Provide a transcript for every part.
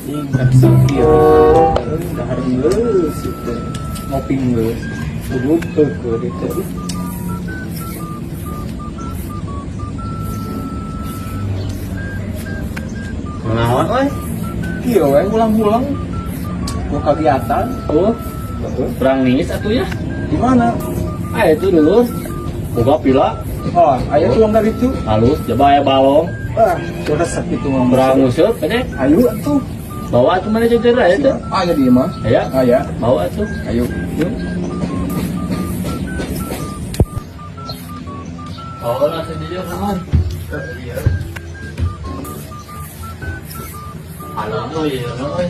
Anjing resep ieu. Dahar geus itu. Ngopi geus. Udud heukeul ditu. Kunaon euy? Kieu we ulang-ulang. Ku kagiatan. Oh, Heeh. kurang ningis atuh ya. Di mana? Ah itu dulu. Boga pila, Oh, aya tuang dari itu. Halus, coba aya balong. Ah, resep itu mah. Kurang nguseup gede. Ayo atuh. Bawa atuh mana cecer aya tuh. Aya di mah. Aya, Aya. bawa atuh. Ayo. Yuk. Oh, langsung jujur naon? Iya. Halo, euy, euy.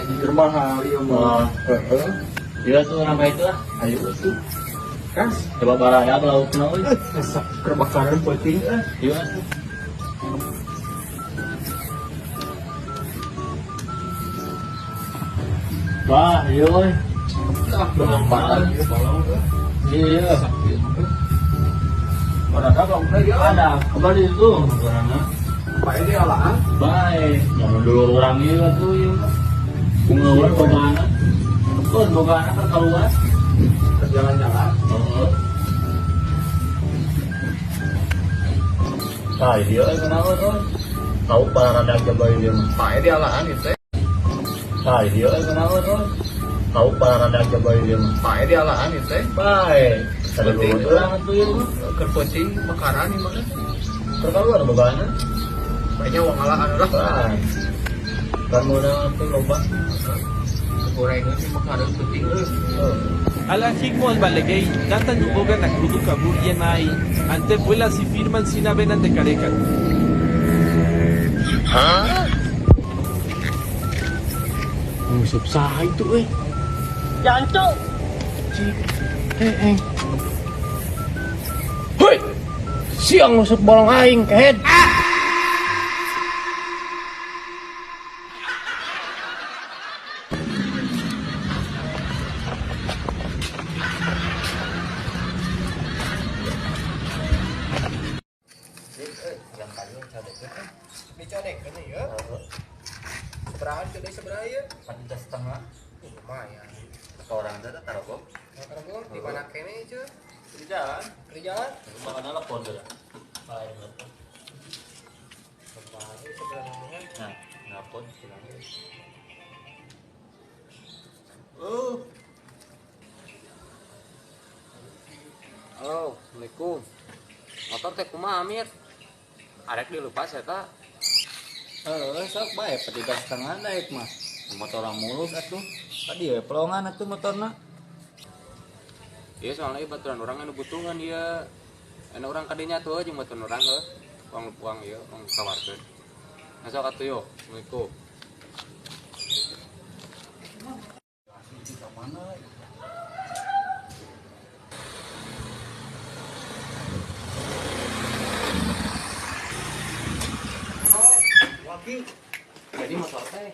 Jujur mahal ieu mah. Heeh. Iya tuh orang kayak itu lah. Ayo atuh. Kas. Coba baraya laukna euy. Resep kebakaran penting eh. Iya atuh. Wah, iya euy. Ah, bermanfaat ieu balong eh. Iya. Barada laukna ieu. Ada, kembali itu orangnya. Pak ini alaan. Baik, jangan dulu orang ieu atuh ieu. Bunga urang boga anak. Oh, boga anak keur keluar. Jalan-jalan. Heeh. Tah, ieu euy kunaon euy. Tahu barada jaba ieu mah. Pak ini alaan itu. Tah, ieu euy kunaon euy. Tahu barada jaba ieu mah. Pak ini alaan itu. Baik. Tadi Penting. urang atuh ieu mah. Keur penting makaran di mana? Keur keluar boga anak. Kayaknya uang alaan lah. Baik. Kan meunang atuh loba. Gorengan sih makaran penting eh. Heeh. Alan Higmo Albalegei, Datan Nuboga Nakrudu Kabur Yenai, Ante Vuelas y Firman Sina Venan de Careca. Nguseup saha itu euy? Jancok. Cik. Eh, eh. Hoi. Siang nguseup bolong aing kehed. Dicodekeun ieu. Seberahan gede seberaha ieu? 4,5 juta. Lumayan. Orang teh tarogong. Nah, di mana kene ieu? Di jalan. Di jalan. Makan telepon tuh. Lain telepon. Kemarin sebelah mana? Nah, nelpon bilang. Oh. Halo, Assalamualaikum. Motor teh kumaha, Amir? Arek dilepas eta. Eh, sok bae 4,5 juta naik mah. Motor orang mulus atuh. Tadi we pelongan atuh motorna. Iya, soalnya baturan orang anu butuhan ieu. Anu orang kadinya tuh jeung baturan orang heuh. Uang-uang ieu, uang tawarkeun. Nah, sok atuh yuk. Assalamualaikum. Oh, waki. Jadi motor teh.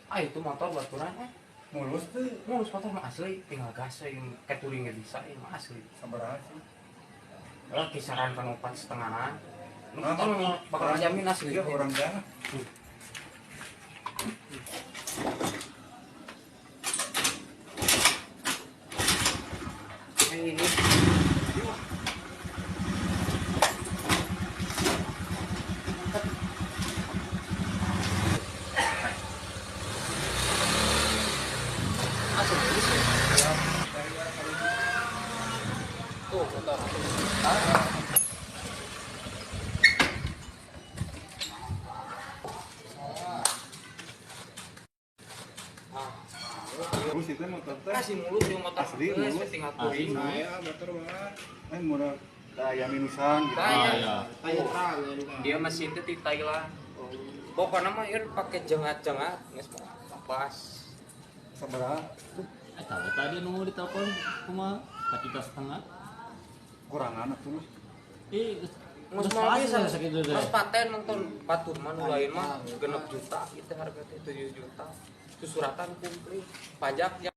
Ah itu motor baturan eh. Mulus tuh. Mulus motor mah asli, tinggal gas we, kayak touring ge bisa ieu mah asli. Sabaraha sih? Lah kisaran kan 4,5-an. Nu motor mah bakal jamin asli. Iya, orang dah. Ini. Asli mulus ya. Tuh, motor. Mulus itu motor teh. Kasih mulus yung motor. Asli, Geus, mulus. tinggal touring. Saya motor mah eh murah kayak minusan gitu. Tanya. Iya. Dia mesin teh di Thailand. Pokoknya mah ieu pake jengat-jengat geus pas. Sabaraha? Eh, tahu tadi nunggu di telepon kumaha 4,5 juta. Kurangan atuh mah. Ih, Geus geus mah pas bisa. sakitu teh. Geus paten nonton batur mah nu lain mah 6 juta itu harga teh 7 juta. Itu suratan komplit. Pajak.